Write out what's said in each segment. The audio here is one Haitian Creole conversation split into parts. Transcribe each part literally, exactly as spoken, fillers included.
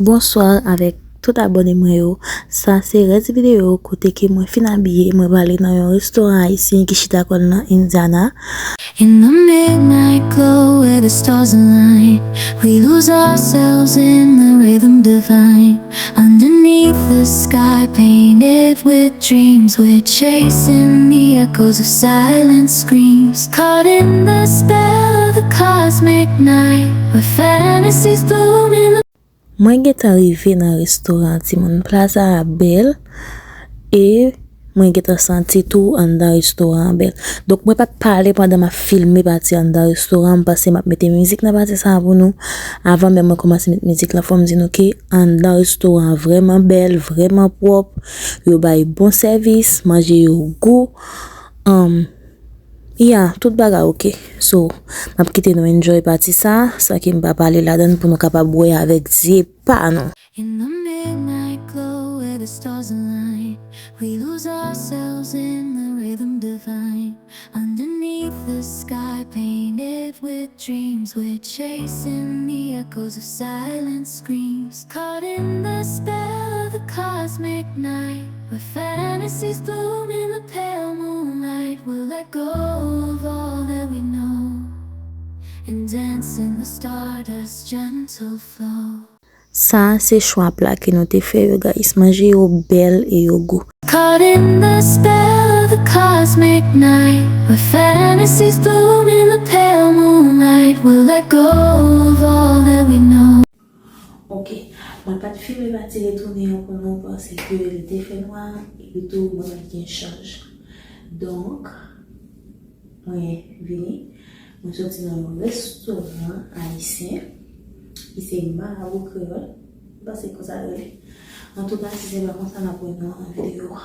Bonswa avèk tout abòne mwen yo. Sa se rès videyo kote ke mwen fin abiye, mwen prale nan yon restoran ayisyen ki chita kò l nan Indiana. In the midnight glow where the stars align, we lose ourselves in the rhythm divine. Underneath the sky painted with dreams, we're chasing the echoes of silent screams. Caught in the spell of the cosmic night, where fantasies bloom in the Mwen gentan rive nan restoran an, timoun. Plas la bèl e mwen gentan santi tou anndan restoran an bèl. Donk, mwen pa t pale pandan m ap filme pati anndan restoran an. M panse m ap mete mizik nan pati sa a pou nou. Avan menm mwen kòmanse met mizik la, fò m di nou ke anndan restoran an vrèman bèl, vrèman pwòp. Yo bay bon sèvis, manje yo gou. Um, ya, tout bagay oke. So, m ap kite nou enjoy pati sa, san ke m pa pale ladan l pou nou kapab wè avèk zye pa nou. In the midnight glow where the stars align, we lose ourselves in the rhythm divine. Underneath the sky painted with dreams, we're chasing the echoes of silent screams. Caught in the spell of the cosmic night, where fantasies bloom in the pale moonlight, we'll let go of all that we know and dance in the stardust's gentle flow. Sa se chwa pla ke nou te fè yo, guys. Manje yo bèl e yo gou. Caught in the spell of the cosmic night, where fantasies bloom in the pale moonlight, we'll let go of all that we know. Ok, mwen pa t filme pati retounen an pou nou paske li te fè nwa, epi tou mwen pa t gen chaj. Donk, mwen vini, mwen soti nan yon restoran ayisyen ki se Marabou Kreyòl. M panse konsa l rele. Antouka, si se pa konsa n ap wè nan videyo a.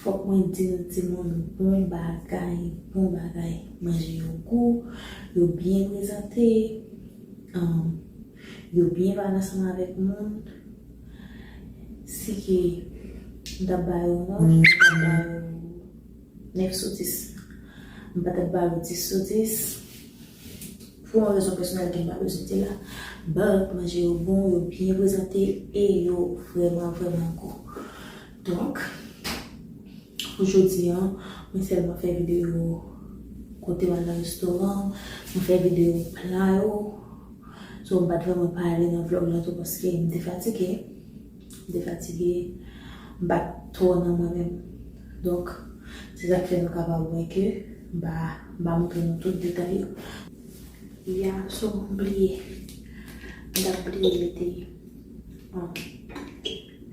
Fòk mwen di nou, timoun, bon bagay, bon bagay. Manje yo gou, yo byen prezante, um, yo byen pale ansanm avèk moun. Si ke m t ap ba yo nòt, m t ap ba yo nèf sou dis. M pa t ap ba yo dis sou dis. Pou yon rezon pèsonèl ke m pa bezwen di la. But, manje yo bon, yo byen prezante e yo vrèman, vrèman gou. Donk, pou jodi a, mwen sèlman fè videyo kote m al nan restoran, mwen fè videyo pla yo. So, m pa t vrèman pale nan vlòg la tou paske m te fatige. M te fatige, m pa t twò nan mwen menm. Donk, se sa k fè nou kapab wè ke m pa, m pa montre nou tout detay yo. Ya, so, m bliye. M t ap bliye mete, um,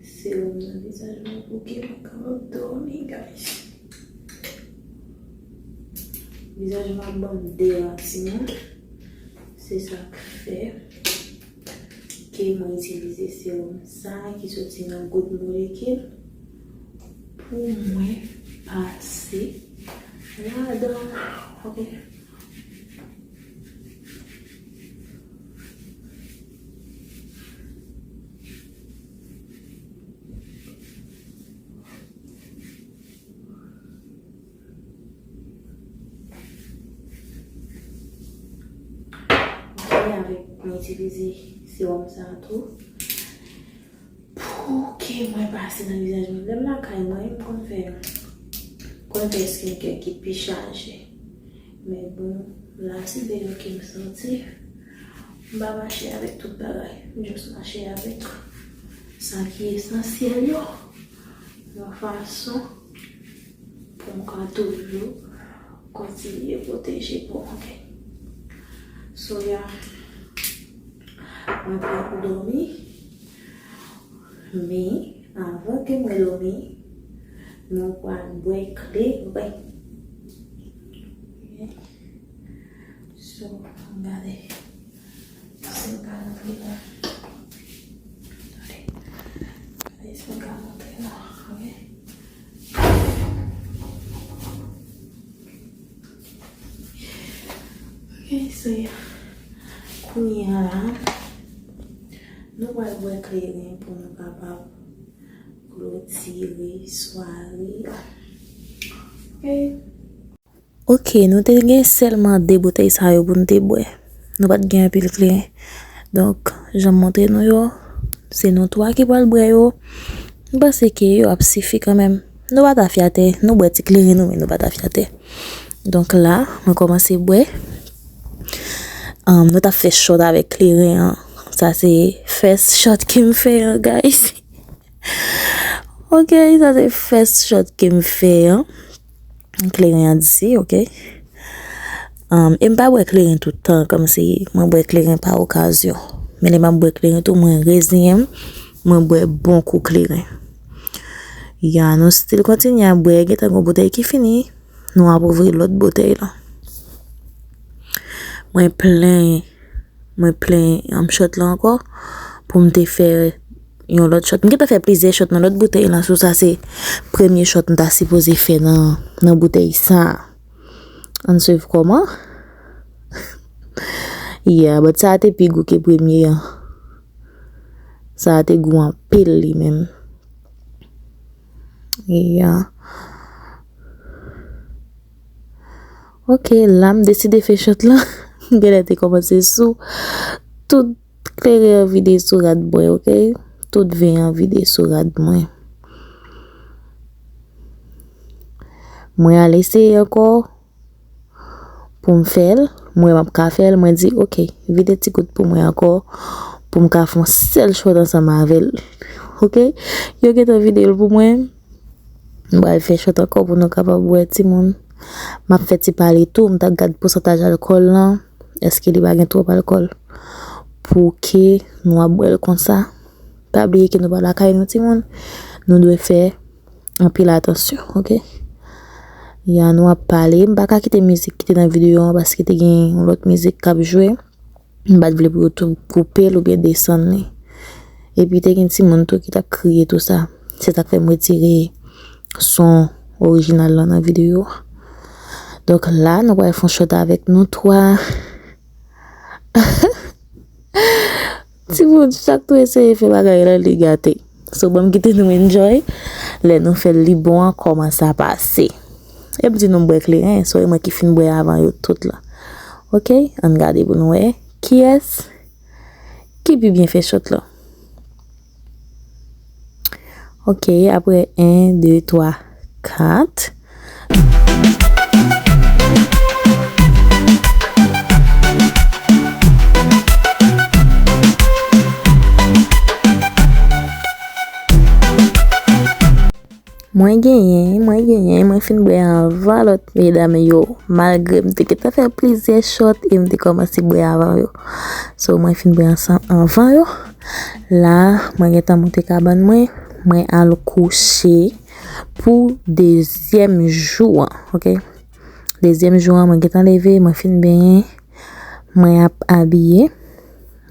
sewòm nan vizaj mwen pou ke mwen kapab dòmi, guys. Vizaj mwen ap ban m deranti, non. Se sa k fè ke mwen itilize sewòm sa a ki soti nan Good Molecules pou mwen pase ladan. Ok. Ok, avèk mwen itilize sewòm sa a tou. Pou ke mwen pase nan vizaj mwen. Lè m lakay mwen, m konn fè, konn fè skincare ki pi chaje. Men bon, la se deyò ke m soti. M pa mache avèk tout bagay. M just mache avèk sa ki esansyèl yo. Yon fason pou m ka toujou kontinye pwoteje po m, ok? So, ya, mwen prè pou dòmi. Men, avan ke mwen dòmi, nou pral bwè kleren. Ok? So, gade. Si m ka rantre la. Gade. Gade si m ka rantre la. Ok. Ok, so, yeah. Kounye a la, nou pral bwè kleren pou nou kapab klotire sware a. Ok. Ok, nou te gen sèlman de boutèy sa yo pou nou te bwè. Nou pa t gen anpil kleren. Donk, jan m montre nou yo, Se nou twa ki pral bwè yo. M panse ke yo ap sifi kanmenm. Nou pa ta fyatè, nou bwè ti kleren nou, men nou pa ta fyatè. Donk la, mwen kòmanse bwè. Um, nou t ap fè shot avèk kleren an. Sa se first shot ke m fè an, guys. Ok, sa se first shot ke m fè an. Kleren an di, ok. Um, e m pa bwè kleren tout tan, kòmsi mwen bwè kleren pa okazyon. Men lè m ap bwè kleren tou, mwen reziyen m, mwen bwè bon kou kleren. Ya, nou still kontinye ap bwè, gentan gon boutèy ki fini, nou ap ouvri lòt boutèy lan. Mwen plen, mwen plen, um, shot lan ankò, pou m te fè yon lòt shot. M gentan fè plizyè shot nan lòt boutèy lan, sou sa se premye shot m ta sipoze fè nan, nan boutèy sa. Ann swiv kòman. Yeah, but sa a te pi gou ke premye an. Sa a te gou anpil li menm. Yeah. Ok, la m deside fè shot lan. M genlè te kòmanse sou. Tout kleren an vide sou rad mwen, ok? Tout ven an vide sou rad mwen. Mwen al eseye ankò pou m fè l. Mwen m ap ka fè l. Mwen di, ok, vide ti gout pou mwen ankò, pou m ka fè yon sèl shot ansanm avè l. Ok? Yo gentan vide l pou mwen. M pral fè shot ankò pou nou kapab wè, timoun. M ap fè ti pale tou. M t ap gad pousantaj alkòl lan. Èske li pa gen twòp alkòl? Pou ke nou ap bwè l konsa. Pa bliye ke nou pa lakay nou, timoun. Nou dwe fè anpil atansyon, ok? Ya, nou ap pale. M pa ka kite mizik ki te nan videyo an paske te gen yon lòt mizik k ap jwe. M pa t vle pou yo tou koupe l oubyen desann li. Epi te gen timoun tou ki t ap kriye tou sa. Se sa k fè m retire son orijinal lan nan videyo a. Donk la, nou pral fè yon shot avèk nou twa. Timoun, chak tou eseye fè bagay la, li gate. So, ban m kite nou enjoy. Lè nou fè l, li bon an, kòman sa pase. E m di nou m bwè kleren, so e mwen ki fin bwè avan yo tout la. Ok, ann gade pou nou wè kiyès ki pi byen fè shot la. Ok, apre en, de, twa, kat. Mwen genyen, mwen genyen, mwen fin bwè anvan lòt medam yo. Malgre m te gentan fè plizyè shot e m te kòmanse bwè avan yo. So, mwen fin bwè ansanm anvan yo. La, mwen gentan moute kabann mwen. Mwen al kouche pou dezyèm jou an, ok? Dezyèm jou an, mwen gentan leve, mwen fin benyen. Mwen ap abiye.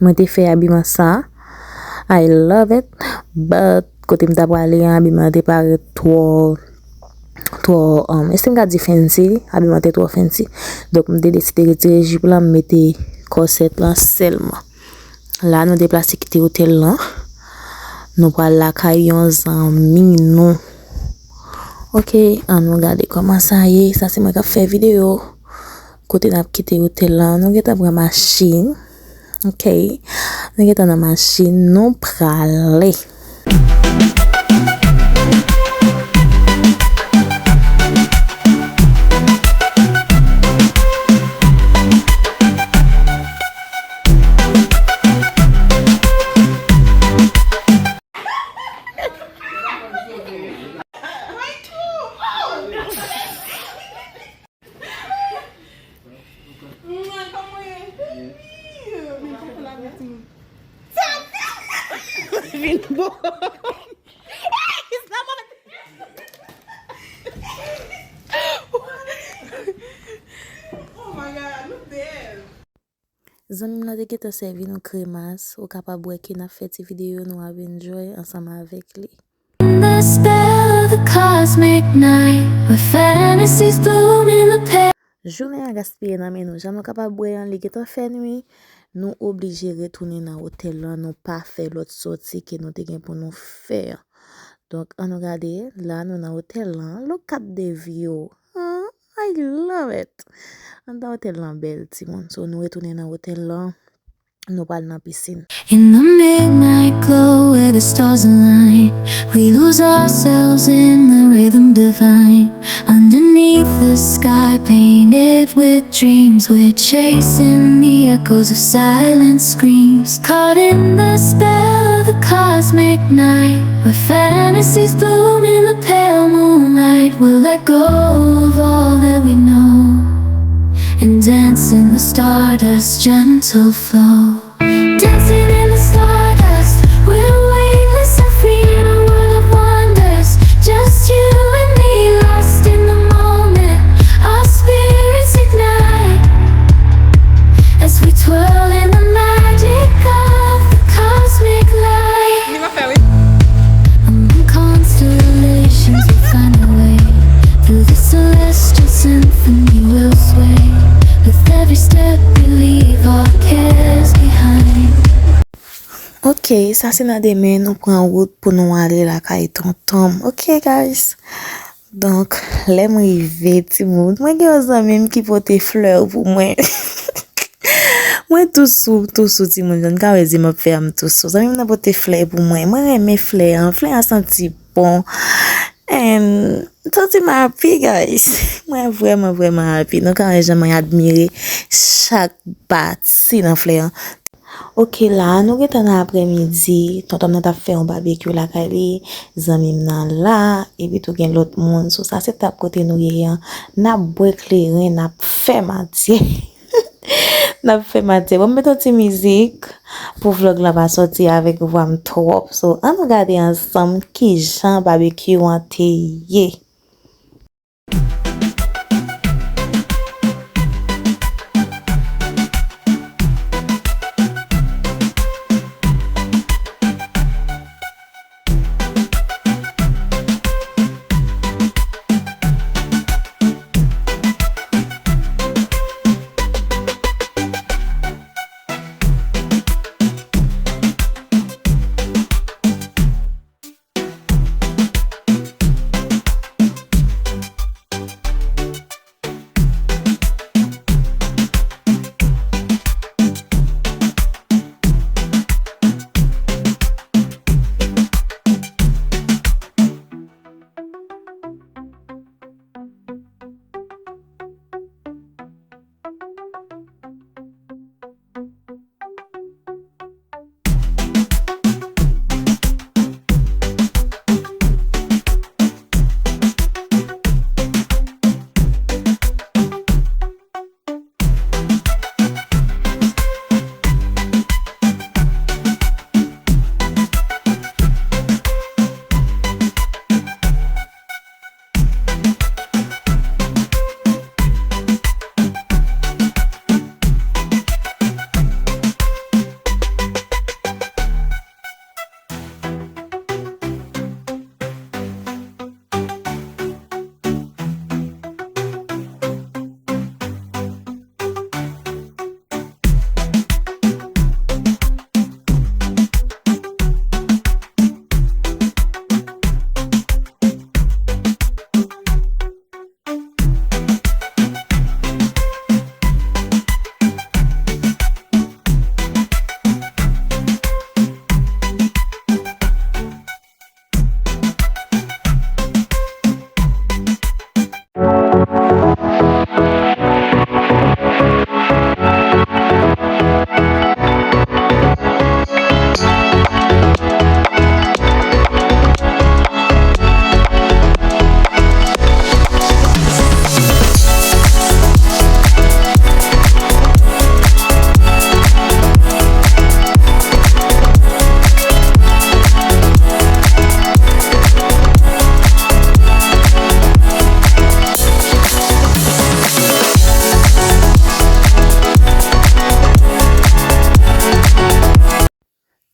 Mwen te fè abiman sa. I love it. But, kote m ta prale an, abiman an te parèt twò, twò, um, èske m ka di fancy? Abiman an te twò fancy. Donk, m te deside retire jip lan, m mete kòsèt lan sèlman. La, nou deplase kite otèl lan. Nou pral lakay yon zanmi nou. Ok, ann nou gade kòman sa ye. Sa se mwen k ap fè videyo. Kote n ap kite otèl lan, nou gentan pran machin. Ok. Nou gentan nan machin, nou prale. Vin bon. Oh my God, look there. Zanmi m nan te gentan sèvi nou kremas. Ou kapab wè ke n ap fè ti videyo, nou ap enjoy ansanm avèk li. The spell of the cosmic night, where fantasies bloom in the pale. Jounen an gaspiye nan men nou. Jan nou kapab wè an, li gentan fè nwi. Nou oblije retounen nan otèl lan. Nou pa fè lòt sòti ke nou te gen pou nou fè an. Donk, ann nou gade, la nou nan otèl lan. Look at the view. Ah, I love it. Anndan otèl lan bèl, timoun. So, nou retounen nan otèl lan. Nou pral nan pisin. In the midnight glow, Stars align, we lose ourselves in the rhythm divine. Underneath the sky painted with dreams, we're chasing the echoes of silent screams. Caught in the spell of the cosmic night, where fantasies bloom in the pale moonlight. We'll let go of all that we know and dance in the stardust's gentle flow. Dancing in the stardust, we're weightless and free in a world of wonders. Just you and me, lost in the moment. Our spirits ignite as we twirl in the magic of the cosmic light. Among constellations, we find a way through the celestial symphony. We'll sway with every step we leave our cares behind. Ok, sa se nan demen, nou pran wout pou nou ale lakay tonton m. Ok, guys. Donk, lè m rive, timoun, mwen gen yon zanmi m ki pote flè pou mwen. Mwen tou sou, tou sou, timoun, jan n ka wè zye m ap fè a, m tou sou. Zanmi m nan pote flè pou mwen. Mwen renmen flè an. Flè an santi bon. And santi m happy, guys. Mwen vrèman, vrèman happy. Nou ka wè jan mwen admire chak pati nan flè an. Ok, la, nou gentan nan aprèmidi. Tonton m nan t ap fè yon babekyou lakay li. Zanmi m nan la. Epi tou gen lòt moun. So, sa se tab kote nou ye an. N ap bwè kleren, n ap fè matyè. N ap fè matyè. Bon, m met yon ti mizik pou vlòg la pa sòti avèk vwa m twòp. So, ann nou gade ansanm kijan babekyou an te ye.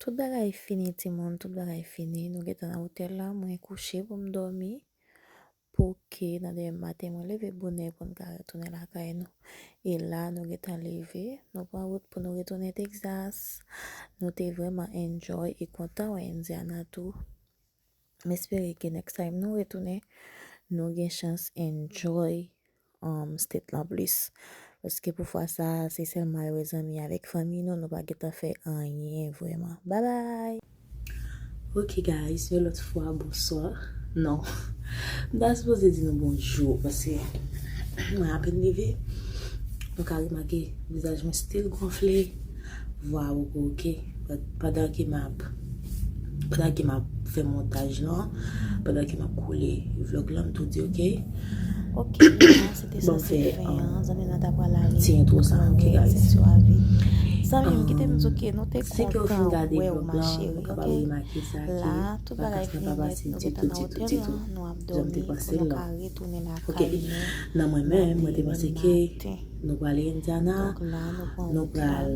Tout bagay fini, timoun, tout bagay fini. Nou gentan nan otèl la, mwen kouche pou m dòmi. Pou ke nan demen maten, mwen leve bonè pou n ka retounen lakay nou. E la, nou gentan leve, nou pran wout pou nou retounen Texas. Nou te vrèman enjoy e kontan wè Indiana tou. M espere ke next time nou retounen, nou gen chans enjoy, um, state lan plis. Paske pou fwa sa, se sèlman al wè zanmi avèk fanmi nou, nou pa gentan fè anyen vrèman. Babay! Ok guys, yon lòt fwa, bonswa. Non. M ta sipoze di nou bonjou, paske mwen apèn leve. Nou ka remake vizaj mwen still gonfle. Vwa a poko oke. But pandan ke m ap, pandan ke m ap fè montaj lan, pandan ke m ap koule vlog lan, m tou di oke. Ok, la, se te sanse ven an, zanmi nan ta pral ale. Ti entwo sa, ok, guys. Zanmi m, kite m di w ke nou te kontan wè w, ma chérie, ok? La, tout bagay fini nèt, nou gentan nan otèl lan, nou ap dòmi pou nou ka retounen lakay nou nan demen maten. Nou prale Indiana, nou pral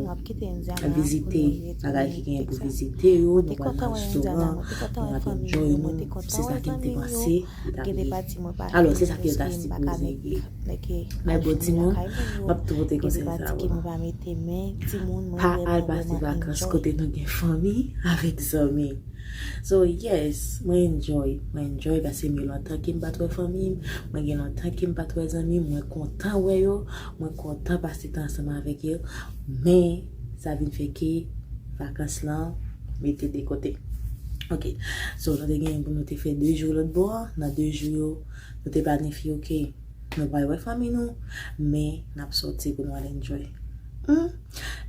vizite bagay ki genyen pou vizite yo, nou pral nan restoran, nou ap enjoy nou, se sa ke m te panse. Alò, se sa ke yo ta sipoze ye. Men bon, timoun, m ap tou pote konsèy sa yo. Pa al pase vakans kote nou gen fanmi avèk zanmi. So, yes, mwen enjoy. Mwen enjoy paske m gen lontan ke m pa t wè fanmi m. Mwen gen lontan ke m pa t wè zanmi m. Mwen kontan wè yo. Mwen kontan pase tan ansanm avèk yo. Men, sa vin fè ke vakans lan mete de kote. Ok. So, nou te genyen pou nou te fè de jou lòt bò an. Nan de jou yo, nou te planifye, ok, nou pral wè fanmi nou, men n ap sòti pou nou al enjoy. Hmm.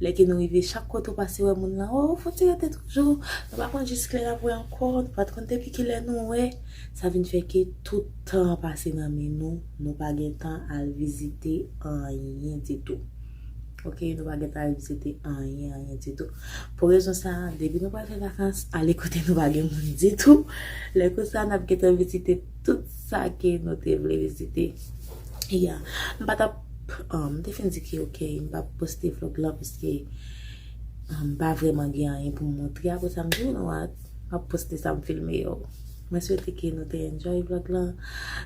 Lè ke nou rive, chak kote w pase wè moun lan, oh, fò ti rete toujou. Nou pa konn jiskilè n ap wè ankò, nou pa t konn depi kilè nou wè. Sa vin fè ke tout tan an pase nan men nou, nou pa gen tan al vizite anyen ditou. Ok, nou pa gen tan al vizite anyen, anyen ditou. Pou rezon sa a, depi nou pral fè vakans, ale kote nou pa gen moun ditou. Lè konsa, n ap gentan vizite tout sa ke nou te vle vizite. Ya, m pa t ap, um, m te fin di ke, ok, m p ap poste vlog la paske, um, m pa vrèman gen anyen pou m montre. Apre sa, m di, you know what? M ap poste sa m filme yo. Mwen swete ke nou te enjoy vlog lan,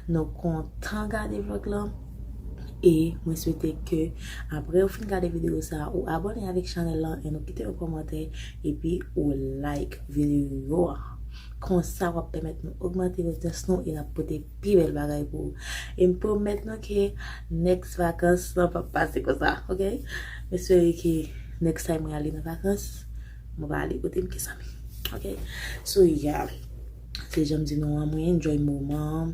nou kontan gade vlog lan. E mwen swete ke apre ou fin gade videyo sa, ou abòne avèk chanèl lan e nou kite yon kòmantè epi ou like videyo a. Konsa w ap pèmèt nou ogmante odyans nou e n ap pote pi bèl bagay pou ou. E m pwomèt nou ke next vakans lan p ap pase konsa, ok? M espere ke next time mwen ale nan vakans, mwen pa ale kote m ke zanmi. Ok? So, yeah. Se jan m di nou an, mwen enjoy moman an.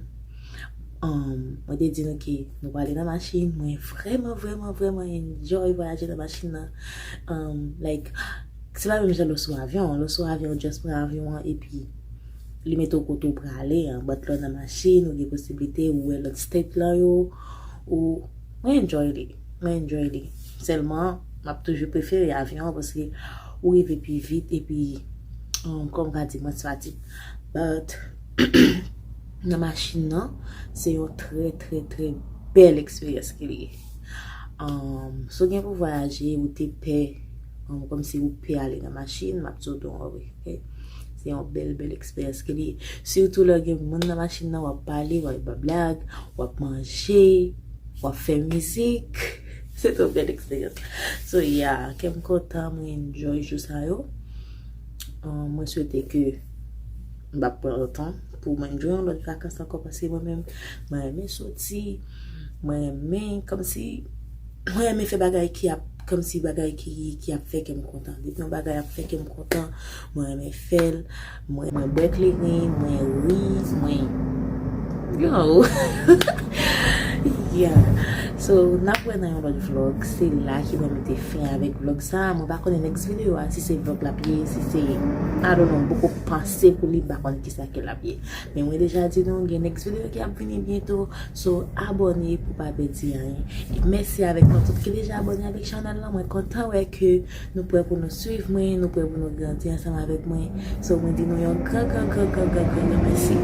Um, mwen te di nou ke nou prale nan machin. Mwen vrèman, vrèman, vrèman enjoy vwayaje nan machin nan. Um, like, se pa menm jan lè w sou avyon. Lè w sou avyon, ou just pran avyon an, epi li mete w kote w prale an. But lè w nan machin, ou gen posiblite, ou wè lòt state lan yo, ou, mwen enjoy li. Mwen enjoy li. Sèlman, m ap toujou prefere avyon an paske ou rive pi vit epi, um, kòm ka di, mwens fatig. But, nan machin nan, se yon trè, trè, trè bèl eksperyans ke li ye. Um, si w gen pou vwayaje, ou te pè, um, kòmsi ou pè ale nan machin, m ap di w don't worry, ok? Se yon bèl, bèl eksperyans ke li ye. Sitou lè gen moun nan machin nan, w ap pale, w ap ba blag, w ap manje, w ap fè mizik. Se yon bèl eksperyans. So, yeah, kè m kontan, mwen enjoy jou sa yo. Uh, mwen swete ke m p ap pran lontan pou mwen enjoy yon lòt vakans ankò, paske mwen menm, mwen renmen soti, mwen renmen, kòmsi, mwen renmen fè bagay ki ap, kòmsi bagay ki, ki ap fè kè m kontan. Depi yon bagay ap fè kè m kontan, mwen renmen fè l, mwen, mwen bwè kleren, mwen ri, mwen, yo. Yeah. So, n ap wè nan yon lòt vlog. Se la ke mwen mete fen avèk vlog sa. Mwen pa konnen next video a, si se vlog l ap ye, si se, I don't know, m poko panse pou li, m pa konn kisa ke l ap ye. Men mwen deja di nou, gen next video ki ap vini byento. So, abòne pou pa pèdi anyen. E mèsi avèk nou tout ki deja abòne avèk chanèl lan. Mwen kontan wè ke nou prè pou nou swiv mwen, nou prè pou nou grandi ansanm avèk mwen. So, mwen di nou yon gran, gran, gran, gran, gran, gran, gran mèsi.